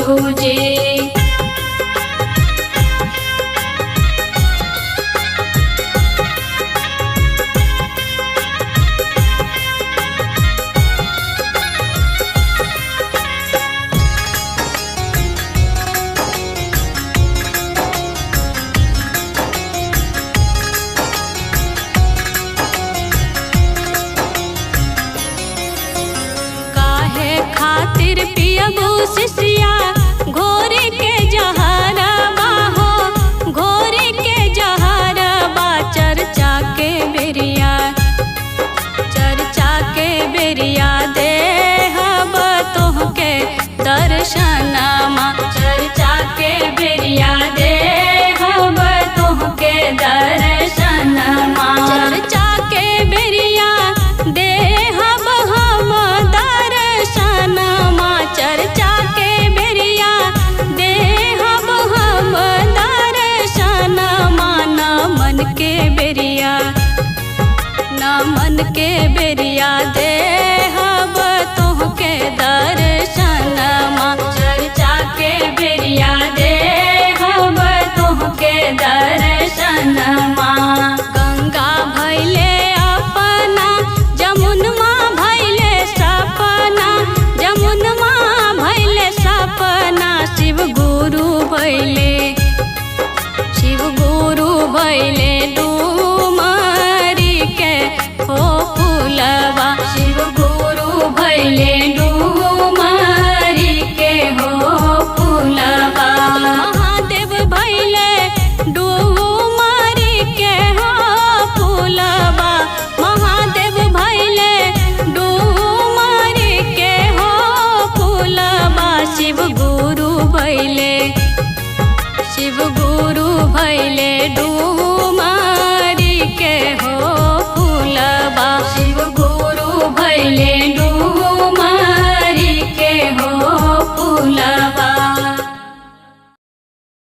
गुरु जी। खातिर पियबू शिष्या घोर के जहरबा हो, घोर के जहरबा। चर्चा के बेरिया, चर्चा के बेरिया देहब तोहके दर्शनमा। चर्चा के बेरिया देहब तोहके दर्शनमा। चर्चा के बेरिया देहब हम दर्शनमा। चर्चा के बेरिया देहब हम दर्शनमा। नमन के बेरिया, नमन के बेरिया देहब तोहके दर्शनमा। चर्चा के बेरिया देहब तोहके दर्शनमा। गंगा भैले अपना, जमुनमा भैले सपना, जमुनमा भैले सपना। शिव गुरु भैले, शिव गुरु भैले डूमरी के हो पुलवा। शिव गुरु भैले डूमरी के हो पुलवा। महादेव भैले डूमरी के हो पुलवा। महादेव भैले डूमरी के हो पुलवा। शिव गुरु भैले, शिव गुरु भैले।